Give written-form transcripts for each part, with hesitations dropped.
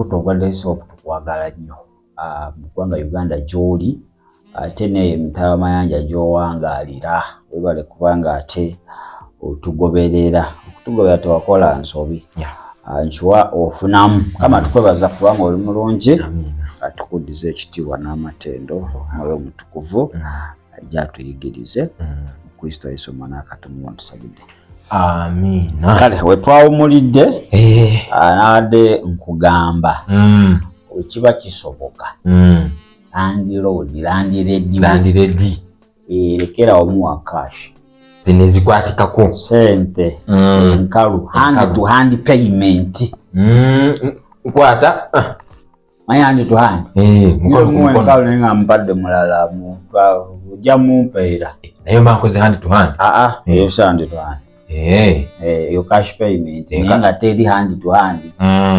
Omukutu ogwa Desop tukwagala nnyo mu ggwanga Uganda gy'oli, ate neeyo emitala mayanja gy'owangaalira. Webale kubanga ate otugoberera, okutugoberera tewakola nsobi. Nkiwa ofunamu. Mukama tukwebaza kubanga oli mulungi, atukuddiza ekitiibwa n'amatendo. Mwoyo Omutukuvu ajja atuyigirize. Kristo Yesu Omwana wa Katonda ntusabidde. Amiina. Kale wetwawumulidde, nabadde nkugamba wekiba kisoboka, landlord, landlady, landlady lekera omuwa cash. Zino ezikwatikako. Sente enkalu, hand to hand payment. Nkwata. Manyi hand to hand? Mukono ku mukono. Enkalu, naye nga mpadde mulala, ojja mumpeera. Naye mba nkoze hand to hand. Aa, eyo si hand to hand. Eyo cash payment, naye nga teri hand to hand.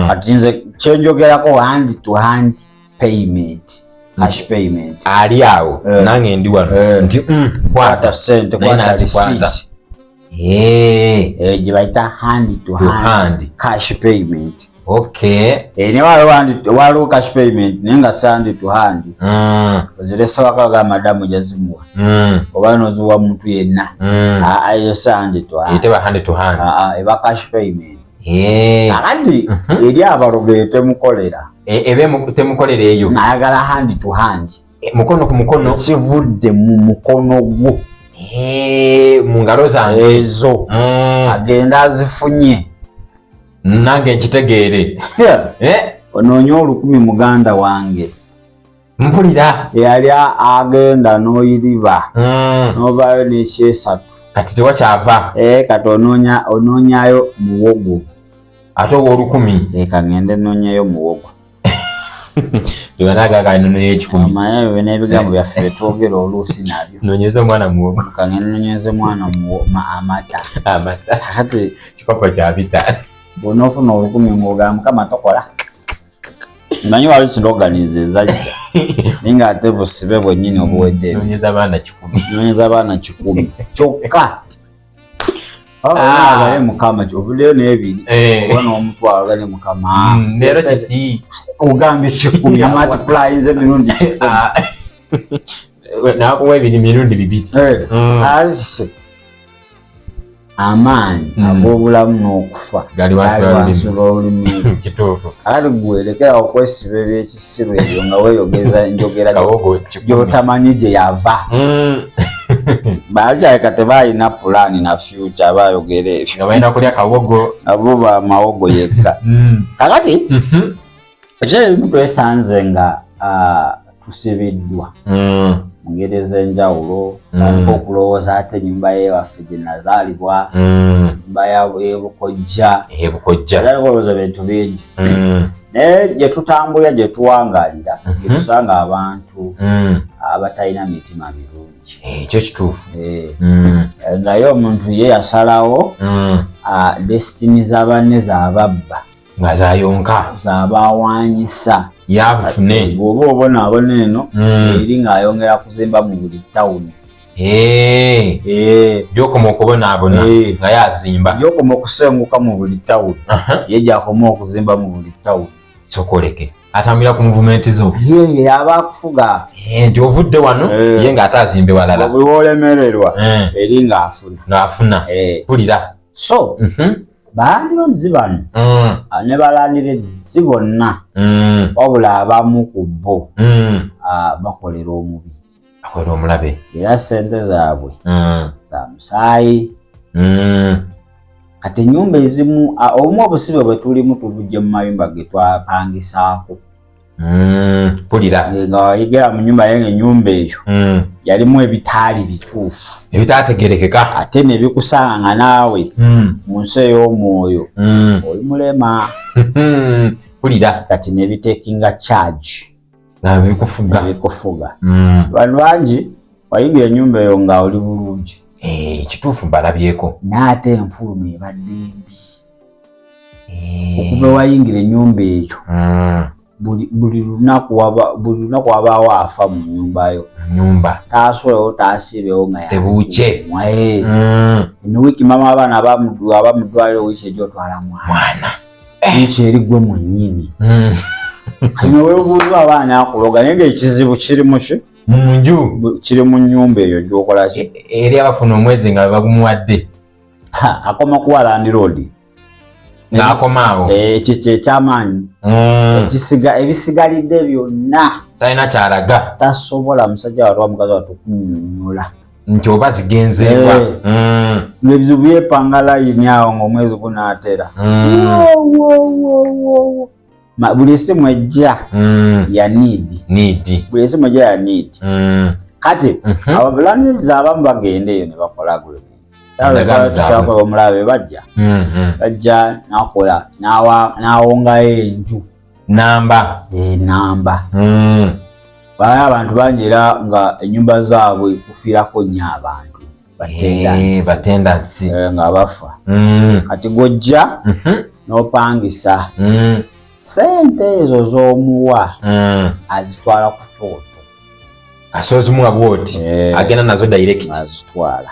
Kati nze kyenjogerako hand to hand payment, cash payment. Ali awo, nange ndi wano, nti kwata sente, naye kwata nazikwata. receipt. Gye bayita hand to to hand, hand cash payment. Ne waliwo cash payment naye nga si hand to hand. Ozirese waka, ga madamu jazimuwa, oba noziwa muntu yenna. Aa, eyo si hand to hand. Eteba hand to hand. Aa, eba cash payment. Kakati eri abalogo eyo temukolera. Ebe temukolera eyo. Nayagala hand to hand. Mukono ku mukono. Kivudde mu mukono gwo. Mu ngalo zange. Ezo agenda azifunye. Nange nkitegeere. Onoonye 1000, muganda wange. Mpulira. Eyali agenda n'oyiriba, n'ovaayo n'ekyesatu. Kati tewakyava. Kati onoonyayo muwogo. Ate owa 1000. Ka ngende noonyeyo muwogo. Nagaganonoyo 100. Omanye ebyo n'ebigambo byaffe byetwogera oluusi nabyo. Nonyeza omwana muwogo. Ka ngende nonyeze mwana amata. Amata. Kati kikopo kya 5. Bw'onoofuna 1000 ng'ogamba, "Mukama, tokola." Manyi wali sloganiza ezajja, naye ng'ate busibe bwennyini obuwedde. Nonyeza abaana 100. Nonyeza abaana 100 kyokka. Ah. Agale Mukama, ovuddeyo n'ebiri oba n'omutwalo, gale Mukama. Leero kiki? Ogambye 100, amultiplyinze emirundi 1000. Ah. Nakuwa ebiri mirundi 2. Ase amaanyi ag'obulamu n'okufa gali wansi gali wa wansi lulimi. lw'olulimi. Kale gwe lekera okwesiba ebyekisiru ebyo nga weeyogeza enjogera Kawogo 1000. gy'otamanyi gye yava. Baali kyaleka tebalina pulaani na future, bayogera ebyo. Nga balina kulya kawogo. Abo bamawogo yekka. Kakati ekiseera ebimu twesanze nga tusibiddwa mu ngeri ez'enjawulo. Tandika okulowooza ate ennyumba yewaffe gye nazaalibwa, nyumba y'ebukojja. Ebukojja. Era olowooza bintu bingi, naye gye tutambulira, gye tuwangaalira, gye tusanga abantu abatalina mitima mirungi. Ekyo kituufu. Naye omuntu ye yasalawo destiny z'abanne z'ababba. Nga zayonka. Z'abawanyisa. Yafune. Bw'oba obonaabona eno, eri ng'ayongera kuzimba mu buli tawuni. Gyokoma okubonaabona nga yazimba. Gyokoma okusenguka mu buli tawuni, ye gyakoma okuzimba mu buli tawuni. Sokoleke atambulira ku movement zo. Yeye aba akufuga. Nti ovudde wano, ye ng'ate azimbe walala. Buli wolemererwa, eri ng'afuna. Ng'afuna. Mpulira. So balandlords bano ne balandladies bonna, wabula abamu ku bo bakolera omubi. Akolera omulabe. Era sente zaabwe za musaayi. Kati ennyumba ezimu, obumu obusibe bwe tulimu tubujje mu mayumba ge twapangisaako. Mpulira. Nga wayigera mu nyumba, ye nga ennyumba eyo yalimu ebitaali bituufu. Ebitaategerekeka. Ate ne bikusanga nga naawe mu nsi ey'omwoyo oli mulema. Mpulira. Kati ne bitekinga charge. Nga bikufuga. Ne bikufuga. Bantu bangi wayingira ennyumba eyo nga oli bulungi. Kituufu, mbalabyeko. N'ate enfuluma ebadde embi. Okuva ewayingira ennyumba eyo, buli lunaku wabaawo afa mu nnyumba yo. Nyumba. Taasulewo, taasiibewo nga Tebuukye. Eno wiiki mama abaana aba mu ddwaliro, wiiki ejja otwala mwana. Mwana. Ekyo eri gwe mwennyini. Kino weebuuza abaana akuloga, naye ng'ekizibu kiri mu ki? Mu nju. Kiri mu nnyumba eyo gy'okola ki? Eri abafuna omwezi nga bagumuwadde. Akoma kuwa landiroodi. N'akoma awo. Ekyo kyekyamaanyi. Ebisigalidde byonna talina kyalaga. Tasobola musajja wattu, mukazi wattu, kunnyonnyola nti oba zigenzeewa. Ebizibu byepanga layini awo ng'omwezi gunaatera. Buli esimu ejja ya need. Need. Buli esimu ejja ya need. Kati abo landlords abamu bagenda eyo ne bakola agreement. Endagaano zaabwe. Kyakola omulabe, bajja bajja nakola nawongayo enju. Namba. Enamba. Bali abantu bangi era nga ennyumba zaabwe kufiirako nnyo abantu. Eh, batendansi. Nga bafa. Kati gwojja n'opangisa, sente ezo z'omuwa azitwala ku kyoto. Asozimuwa bwoti, agenda nazo direct. Azitwala,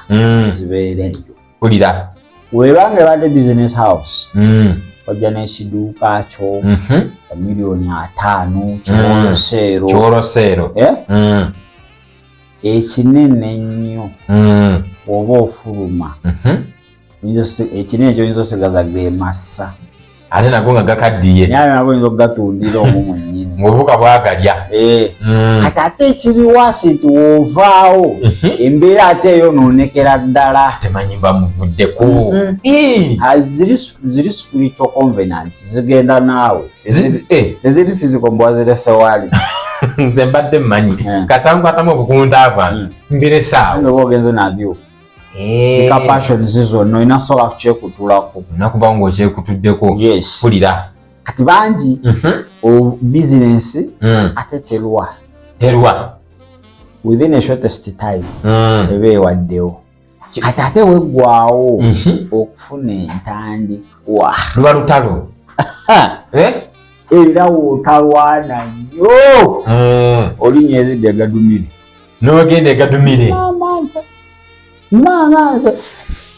zibeera eyo. Pulira. Webanga ebadde business house, ojja n'ekiduuka kyo, 50 miliyoni kiwoloseero. Kiwoloseero. Eh? Ekinene ennyo. Oba ofuluma, ekinene kyoyinza osigaza gemassa. Ate nago nga gakaddiye. Naye ate nabo oyinza okugatundira omwo mwennyini. Ng'obuwuka bwagalya. Eh. Kati ate ekiri worse nti woovaawo, embeera ate eyonoonekera ddala. Temanyi mba muvuddeko. Ah, ziri spiritual covenants zigenda naawe. Teziri physical, mbwa zirese wali. Nze mbadde mmanyi kasankwatamu obukunta bwange, mbiresaawo. Oba ogenze nabyo. Ka passions zonna olina sobola kukyekutulako. Onakuvawo ng'okyekutuddeko. Yes. Pulira. Kati bangi bizinensi ate terwa. Terwa. Within a shortest time eba ewaddewo. Kati ate weggwawo, okufuna entandikwa luba lutalo. Eh? Era wootalwana nnyo, olinya ezidde egadumire. N'ogenda egadumire. Maama nze, maama nze,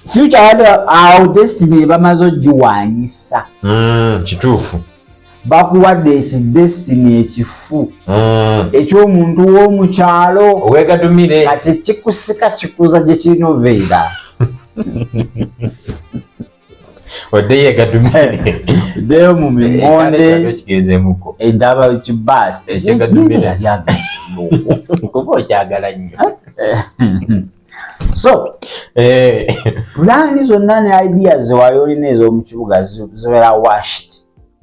future yadde awo, destiny bamaze ogiwanyisa. Kituufu. Bakuwadde ekidestiny ekifu eky'omuntu w'omukyalo. Owegadumire. Kati kikusika kikuza gye kirina obeera. Oddeyo egadumire. Ddeyo mu mimonde. Ekigenzeemuko. Endaba kibaasi. Ekyegadumire. Yali agenzeyo. Kuba okyagala nnyo. So pulaani zonna ne ideas zewali olina ez'omu kibuga zibeera washed.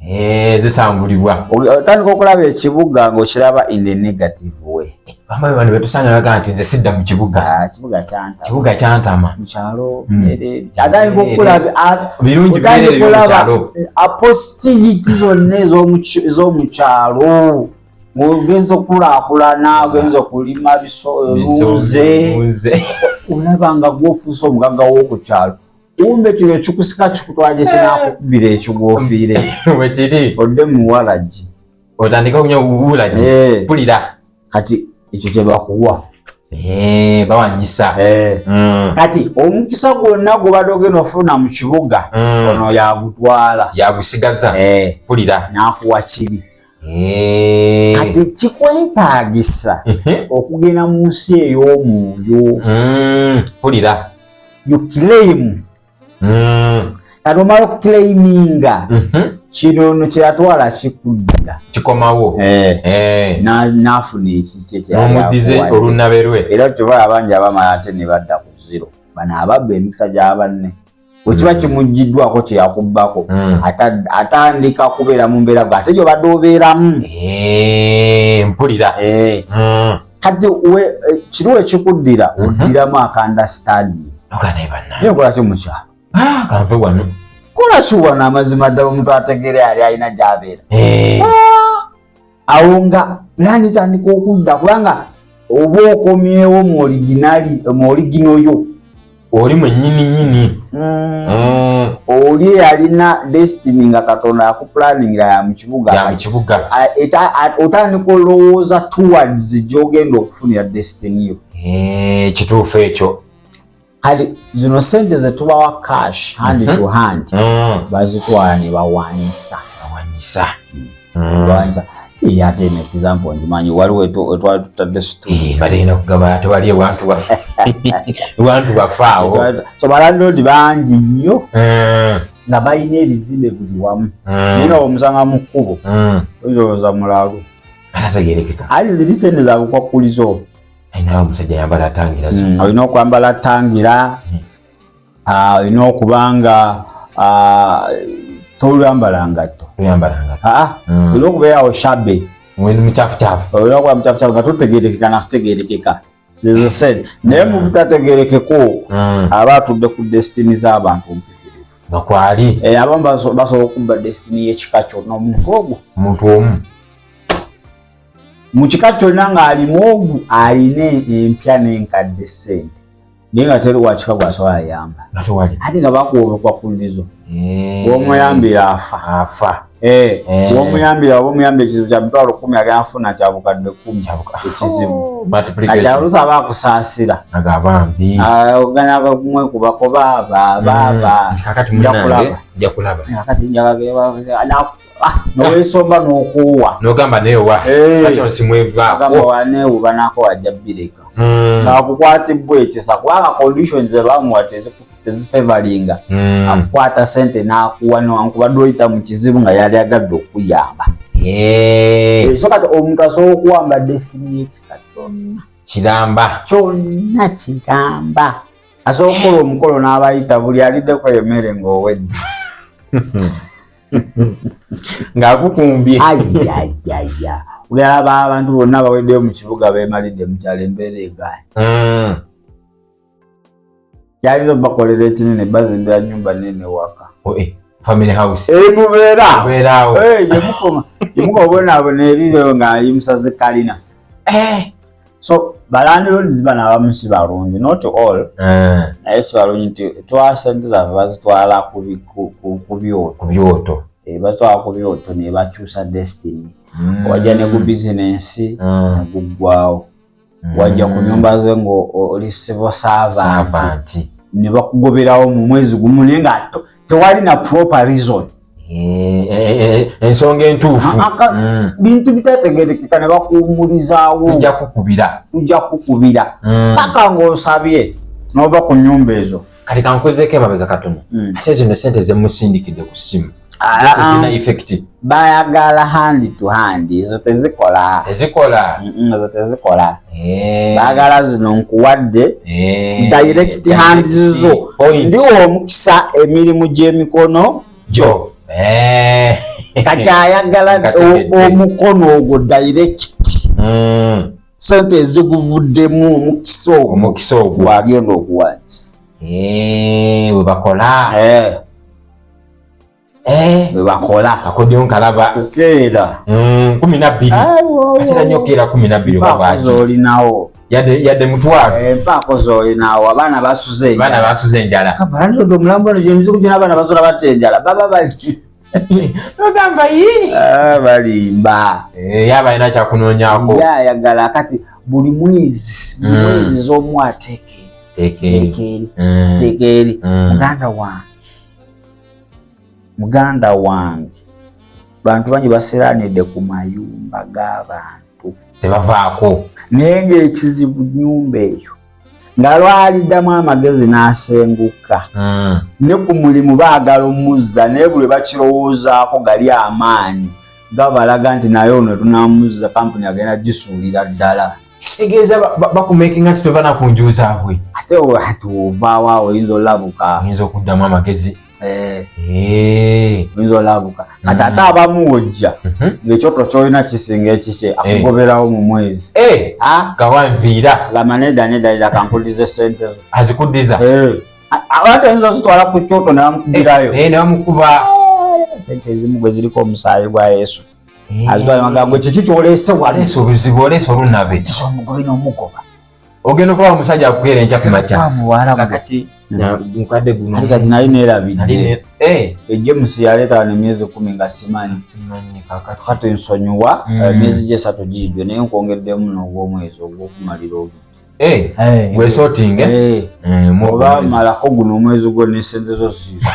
Eh, zisangulibwa. Otandika okulaba ekibuga ng'okiraba in the negative way. Bambaye bano betusanga bagaa nti nze sidda mu kibuga. Ah, kibuga kyantama. Kibuga kyantama. Mu kyalo atandika okulaba Birungi. Otandika Bibeerere okulaba by'omukyalo. Positivity zonna ez'omukyalo, ng'ogenza okulaakulana, ogenza okulima biso, Lunze. Olaba nga gwofuuse omugagga w'oku kyalo. Kumbe kino kikusika kikutwala gye kinakukubira ekigwofiire. Wekiri. Odde mu walagi. Otandika okunywa bulagi. Pulira. Kati ekyo kye bakuwa. Eh, bawanyisa. Kati omukisa gwonna gwobadde ogenda ofuna mu kibuga, ono yagutwala. Yagusigaza. Pulira. N'akuwa kiri. Kati kikwetaagisa okugenda mu nsi ey'omwoyo. Pulira. You claim. Kati omala okuclaiminga, kino ono kyeyatwala kikuddira. Kikomawo. N'afuna ekikye kye yali N'omuddize akuwadde. olunabe lwe. Era kyova abangi abamala ate ne badda ku zero. Bano ababba emikisa gya banne, bwe kiba kimuggiddwako kyeyakubbako, atandika kubeera mu mbeera gwe ate gyobadde obeeramu. Eh, mpulira. Kati kiri wekikuddira, oddiramu aka understanding. Oga naye banna. Naye okola ki mukyalo? Ah, kanve wano. Kola ki wano? Amazima ddala omuntu ategeera yali alina gy'abeera. Awo nga pulaani zitandika okudda, kubanga oba okomyewo mu original, mu original yo. Oli mwennyini nnyini. Oli eyalina destiny nga Katonda yakupulaningira ya mu kibuga. Ya mu kibuga. Otandika olowooza towards gy'ogenda okufunira destiny yo. Eh, kituufu ekyo. Kati zino sente zetubawa cash, hand to hand, bazitwala ne bawanyisa. Kulwanyisa. Kulwanyisa. Ate eno example ngimanyi, waliwo etwali tutadde situli. Balina kugamba tewali ewantu waffe, ewantu waffe awo. So balandlord bangi nnyo nga balina ebizimbe buli wamu, naye nga omusanga mu kkubo oyinza mulalu. Atategerekeka. Ali ziri sente za bukwakkulizo. Naye omusajja yambala atangira. Olina okwambala tangira, olina okuba nga toyambala ngatto. Toyambala ngatto. Olina okubeerawo shabby. Mukyafucyafu. Olina okuba mukyafucyafu nga totegerekeka nakutegerekeka ezo sente, naye mu butategerekeka okwo aba atudde ku destiny z'abantu mpitirivu. Nga kwali. Abamu basobola okubba destiny y'ekika kyonna, omuntu ogwo. Omuntu omu. Mu kika kyonna ng'alimu ogu alina empya n'enkadde ssente, naye nga teri wakika gwasobola yamba. Nga tewali. Ate nga bakuwa obukwakkulizo, w'omuyambira afa. Afa. W'omuyambira, oba omuyambira ekizibu kya 100,000, agenda funa kya 10,000 ekizibu. Kati oluusi aba akusaasira. Agabambi. Oganya kumwekubako baaba baaba. Kakati munange nja kulaba. Kakati nowesomba n'okwowa. Nogamba newa kati onsimwevaako. Agamba waneewuba nako wajja bireka. Ng'akukwatibwa ekisa kubanga conditions zebamuwa tezifavoringa. Akukwata sente n'akuwa newankubadde oyita mu kizibu nga yali agadde okuyamba. So kati omuntu asobola okuwamba destiny y'ekika kyonna. Kiramba. Kyonna kiramba. Asobola okukola omukolo n'abayita, buli aliddeko emmere ng'owedde. Ng'akukumbye. Ayayaya, olaba abantu bonna baweddeyo mu kibuga, beemalidde mu kyalo, embeera egaanye. Kyayinza obakolera ekinene, bazimbira nyumba nene waka. Family house. Mubeera. Mubeeraawo. Gyemukoma gyemukoma bonaabona erireyo ng'ayimusa zikalina. So balandlords bano abamu si balungi, not all, naye si balungi nti twa sente zaffe bazitwala ku byoto. Ku byoto. Bazitwala ku byoto ne bakyusa destiny. Wajja ne ku bizinensi neguggwawo, wajja ku nyumba ze ng'oli civil servant servant ne bakugoberawo mu mwezi gumu, naye nga tewali na proper reason. Ensonga entuufu. Bintu bitategerekeka ne bakuwummulizaawo. Tujja kukubira. Tujja kukubira paka ng'osabye n'ova ku nyumba ezo. Kati kankuzeeko emabega katono. Ate zino sente zemusindikidde ku ssimu tezirina effect? Bayagala hand to hand, ezo tezikola. Tezikola. Ezo tezikola. Baagala zino nkuwadde direct hands zo. Point. Ndiwo omukisa emirimu gy'emikono gyo. Kati ayagala Nkategedde. omukono ogwo direct, sente eziguvuddemu, omukisa ogwo. Omukisa ogwo. Gwagenda okuwanisa. Bwe bakola. Bwe bakola. Kakodyo nkalaba. Kukeera. 12. Atera nnyo okukeera 12 oba Mpaako lwaki? z'olinawo. Yadde 500. Mpaako z'olinawo, abaana basuze enjala. Abaana basuze enjala. Kabalandodde omulambo ono gyemizigo gyona, abaana basula batya enjala, baba bali Ogamba yi. Ah, balimba. Yaba alina kyakunoonyaako. Ye ayagala kati buli mwezi, buli mwezi z'omu ateeka eri. Teeka eri. Teeka eri. Teeka eri. Muganda wange, muganda wange, bantu bangi basiranidde ku mayumba g'abantu. Tebavaako. Naye ng'ekizibu nyumba eyo nga lwaliddamu amagezi n'asenguka, ne ku mulimu baagala omuzza, naye buli bakirowoozaako gali amaanyi gabalaga nti naye ono tunamuzza, kampuni agenda gisuulira ddala. Kitegeeza bakumakinga nti tova na ku nju zaabwe. Ate ati ovaawo awo oyinza olabuka. Oyinza okuddamu amagezi. Oyinza olabuka. Kati ate abamu wojja ng'ekyoto kyolina kisinga ekikye, akugoberawo mu mwezi. Ah? Gawanviira. Gamba nedda nedda nedda, kankudize sente zo. Azikuddiza. Ate oyinza ozitwala ku kyoto ne bamukubirayo. Ne bamukuba. Sente ezimu gwe ziriko omusaayi gwa Yesu. Azitwala gwe kiki kyoleese wano? Oleese obuzibu, oleese olunabe. Kisa omugobe n'omugoba. Ogenda okuba omusajja akukeera enkya ku makya. Kwavuwala gwe. Kakati mukadde guno. Ate kati nali neerabidde. Nali James yaleeta wano emyezi 10 nga simanyi. Simanyi kakati. Kati nsonyiwa, emyezi gye 3 giyidde, naye nkwongeddemu n'ogw'omwezi ogw'okumalira obudde. Wesortinge? Oba malako guno omwezi gwo ne sente zo ziizo.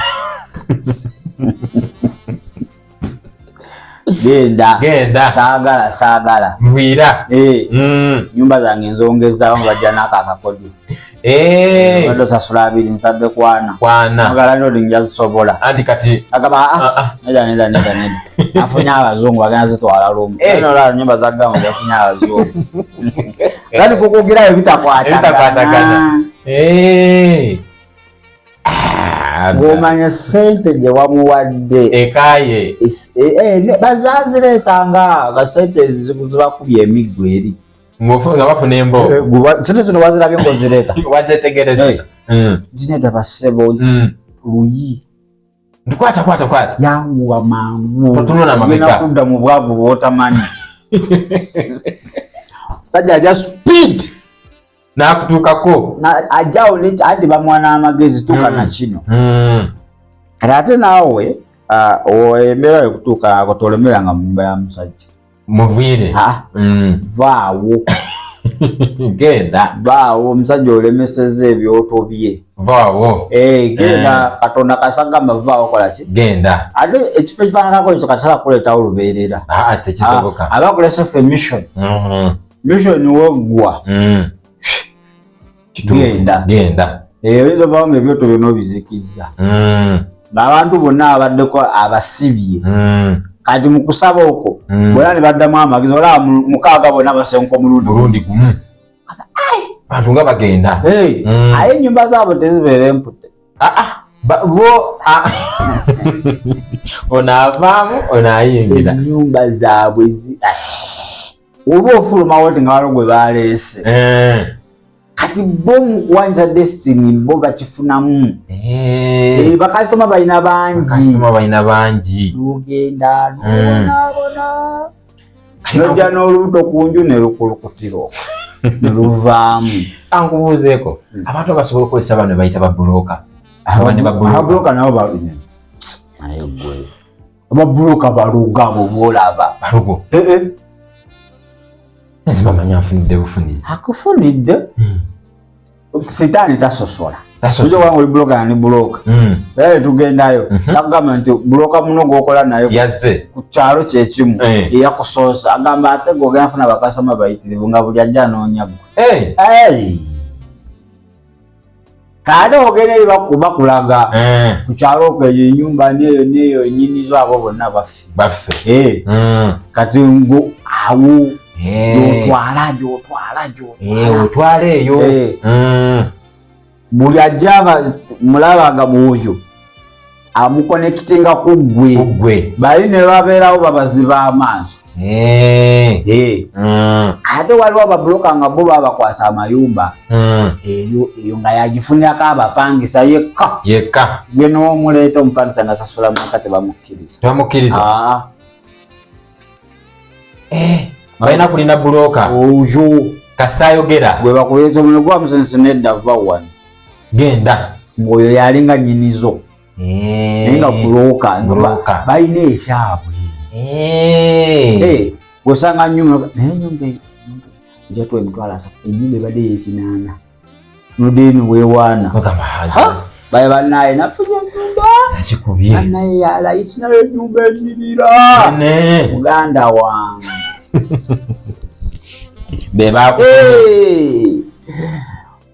Genda. Genda. Saagala, saagala. Nviira. Eh. Nyumba zange nzongezaawo bajja n'ako akakodi. Eh. Obadde osasula 20 nzitadde kwana. Kwana. Agala nti nja zisobola. Anti kati. Agamba ah, ah. Neda, neda, neda, neda. Afunye abazungu bagenda zitwala lumu. Eh. Eno olaba nyumba za gamba yafunye abazungu. Kati kukugira ebitakwatagana. Ebitakwatagana. Eh. Ng'omanya ssente gye wamuwadde. Ekaye. Bazazireetanga nga ssente zibakubye emiggo eri. Nga bafuna embo. Ssente zino wazirabye ng'ozireeta. Wazetegereza. Zineta bassebo luyi. Nkwata kwata kwata. Yanguwa mangu. Totunula mabega. Ogenda kudda mu bwavu bw'otamanyi. Tajja ajja speed. N'akutuukako. Ajjawo anti bamuwa n'amagezi tuuka na kino. Kati ate naawe embeera ekutuuka ako tolemeranga mu nnyumba ya musajja. Muviire. Vaawo. Genda. Vaawo omusajja olemesezza ebyoto bye. Vaawo. Genda Katonda kasagamba vaawo kola ki? Genda. Ate ekifo ekifaananako ekyo kati kuleetawo lubeerera. Tekisoboka. Aba kulese ffe mission. Mission weggwa. Genda. Genda. Oyinza ovaawo ng'ebyoto byonna obizikizza. Ng'abantu bonna abaddeko abasibye. Kati mu kusaba okwo bonna ne baddamu amagezi olaba mukaaga bonna basenguka omulundi gumu. Bantu nga bagenda. Aye ennyumba zaabwe tezibeera empute. Bo ono avaamu ono ayingira. Ennyumba zaabwe oba ofulumawo nti nga waliwo gwe baleese. Kati bo mu kuwanyisa destiny bo bakifunamu. Bakasitoma balina bangi. Bakasitoma balina bangi. N'ogenda n'obonaabona. N'ojja n'olubuto ku nju ne lukulukutira okwo. Ne luvaamu. Ankubuuzeeko, abantu abasobola okukozesa bano bayita babbulooka. Ababbulooka nabo balunye. Naye ggwe. Ababbulooka baluga abo b'olaba. Balugo. Nze bamanya nfunidde bufunizi. Akufunidde? Sitaani tasosola. Oyinza okuba ng'oli bulooka ni bulooka. Era tugendayo. Takugamba nti bulooka muno gw'okola naye yazze ku kyalo kye kimu. Eyakusoosa agamba ate gwe ogenda funa bakasoma bayitirivu nga buli ajja anoonya ggwe. Kale ogenda eri bakulaga ku kyalo okwo eyo ennyumba n'eyo n'eyo nnyinizo abo bonna baffe. Baffe. Kati ngo awo gy'otwala gy'otwala gy'otwala. Otwala eyo. Buli ajja nga mulabaga mwoyo amukonekitinga ku ggwe. Ku ggwe. Bali ne babeerawo babaziba amaaso. Ate waliwo ababuloka nga bo babakwasa amayumba. Eyo eyo nga yagifunirako abapangisa yekka. Yekka. Gwe n'omuleeta omupangisa nasasula maka tebamukkiriza. Tebamukkiriza. Balina kulina buloka. Oyo. Kasita ayogera. Gwe bakuleeta omulimu gwa musensi nedda va wano. Genda. Ng'oyo yalinga nnyinizo. Naye nga buloka. Buloka. Balina ekyabwe. Gw'osanga nnyumba, naye ennyumba eyo, nja tuwa 30,000, ennyumba ebadde ey'ekinaana. Nodde eno weewaana. Mugamba haza. Baye bannaye nafunye ennyumba. Nakikubye. Bannaye ya layisi nayo ennyumba ennyirira. Nene. Muganda wange. Be baku.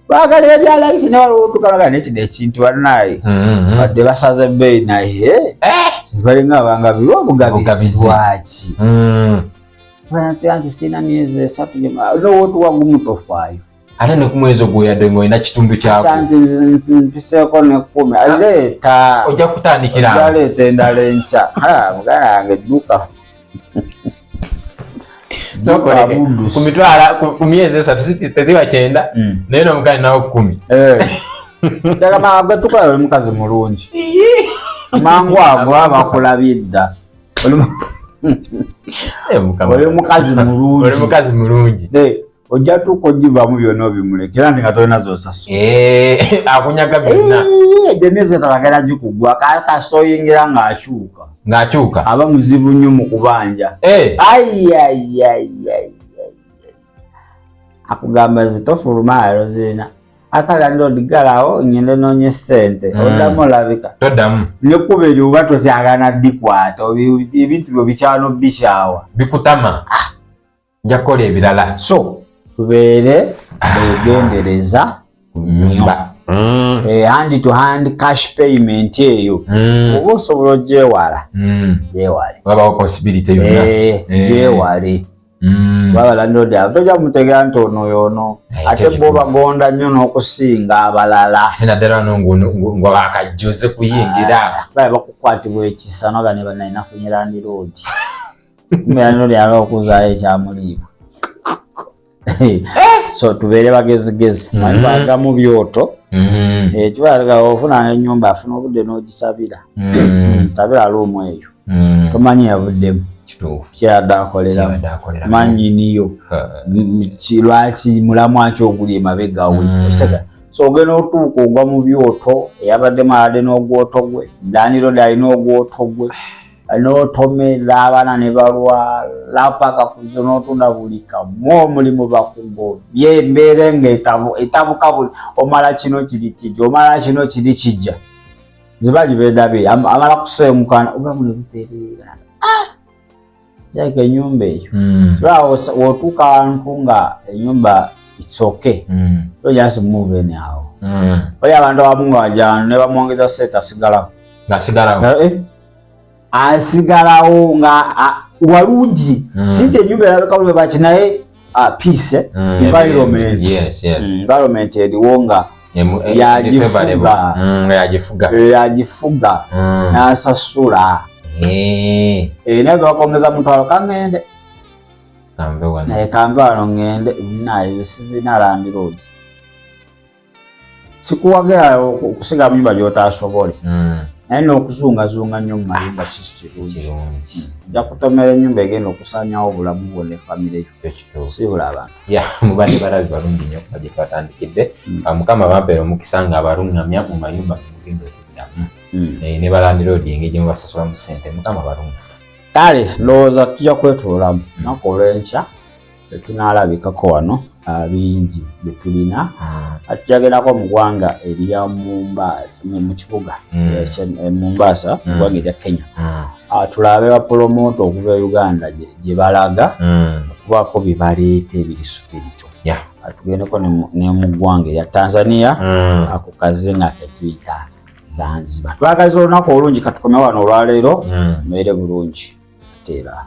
Baagala ebya layisi naye waliwo otukalaga naye kino ekintu bannaye. Badde basaze ebbeeyi naye. Balinga abangabi obugabizi Obugabizi. bwaki? Nti anti sirina myezi 3 n'owotuwa gumu tofaayo. Ate ne ku mwezi ogwo yadde ng'olina kitundu kyako. Anti mpiseeko ne 10. Leeta. Ojja kutandikira. Ojja leeta endala enkya. Muganda wange dduka. Sooka ku mitwalo, ku myezi 3, si teziba 90, naye n'omuganda nawo 10. Kyagamba gwe tukola oli mukazi mulungi. Mangu ago abakulabye dda. Oli mukazi mulungi. Oli mukazi mulungi. Ojja tuuka ogivaamu byonna obimulekera nti nga tolina z'osasula. Akunyaga byonna. Egyo emyezi esatu agenda gikugwa, kasita oyingira ng'akyuka. Ng'akyuka. Aba muzibu nnyo mu kubanja. Ai, ai, ai, ai, ai. Akugamba zitofuluma alo zirina. Akala landlord galawo ngende noonye ssente. Oddamu olabika. Toddamu. Nekkuba eryo oba tokyagana ddikwata, ebintu byo bikyano bikyawa. Bikutama. Nja kukola ebirala. So tubeere begendereza nyumba. Hand to hand cash payment eyo oba osobola ogyewala, gyewale. Wabawo possibility yonna. Gyewale. Baba landlord abo tojja kumutegeera nti ono y'ono, ate ekyo bo bagonda nnyo n'okusinga abalala. Ate naddala wano nga bakajjoze kuyingira. Bale bakukwatibwa ekisa noga ne bannaye nafunye landlord. Kumbe landlord yalaba okuzaayo ekyamuliibwa. So tubeere bagezigezi. Manyi bagamu byoto. Kiba ofuna ennyumba, afuna obudde n'ogisabira. Sabira luumu eyo. Tomanyi yavuddemu. Kituufu. Kyeyadde akoleramu. Kyeyadde akoleramu. Mannyiniyo. Lwaki mulamu aki oguli emabega we? Okitegeera? So ogenda otuuka ogwa mu byoto, eyabaddemu abadde n'ogwoto gwe, landlord alina ogwoto gwe, n'otomera abaana ne balwala paka kuzo n'otunda buli kamu, omulimu bakugobye, embeera nga etabuka buli omala kino kiri kijja, omala kino kiri kijja. Nze gibeedabe amala kusemuka obulamu ne butereera. Like ennyumba eyo. Kiba w'otuuka awantu nga ennyumba it's okay. You just move anyhow. Wali abantu abamu nga wajano ne bamwongeza ssente asigalawo. Ng'asigalawo. Asigalawo nga walungi. Si nti ennyumba erabika bulungi baki naye peace, environment. Yes. Environment eriwo nga yagifuga. Favorable. Yagifuga. Yagifuga. N'asasula. Naye bakwongeza mutwalo kaŋŋende. Kanve wano. Kanve wano ŋŋende naye sizina landlord. Sikuwagira okusiga mu nyumba gy'otaasobole. Naye n'okuzungazunga nnyo mu mayumba si kirungi. Kirungi. Ojja kutomera ennyumba egenda okusaanyawo obulamu bwo ne famire yo. Ekyo kituufu. Siibula abantu. Ya, mubadde balabi balungi nnyo okuva gye twatandikidde. Mukama bampeera omukisa nga abalungamya mu mayumba ge mugenda okuddamu. Ne balandiroodi engeri gye mubasasulamu ssente. Mukama balungi. Kale ndowooza tujja kwetoolamu lunaku olw'enkya tetunaalabikako wano bingi bye tulina. Tujagendako mu ggwanga erya Mombasa, mu kibuga Mombasa, mu ggwanga erya Kenya. Tulabe bapulomota okuva e Uganda gye balaga okubaako bye baleeta ebiri spiritual. Tugendeko ne mu ggwanga erya Tanzania, ako kazinga ke tuyita Zanzibar. Twagaliza olunaku olungi, katukome wano olwaleero. Mubeere bulungi ate era.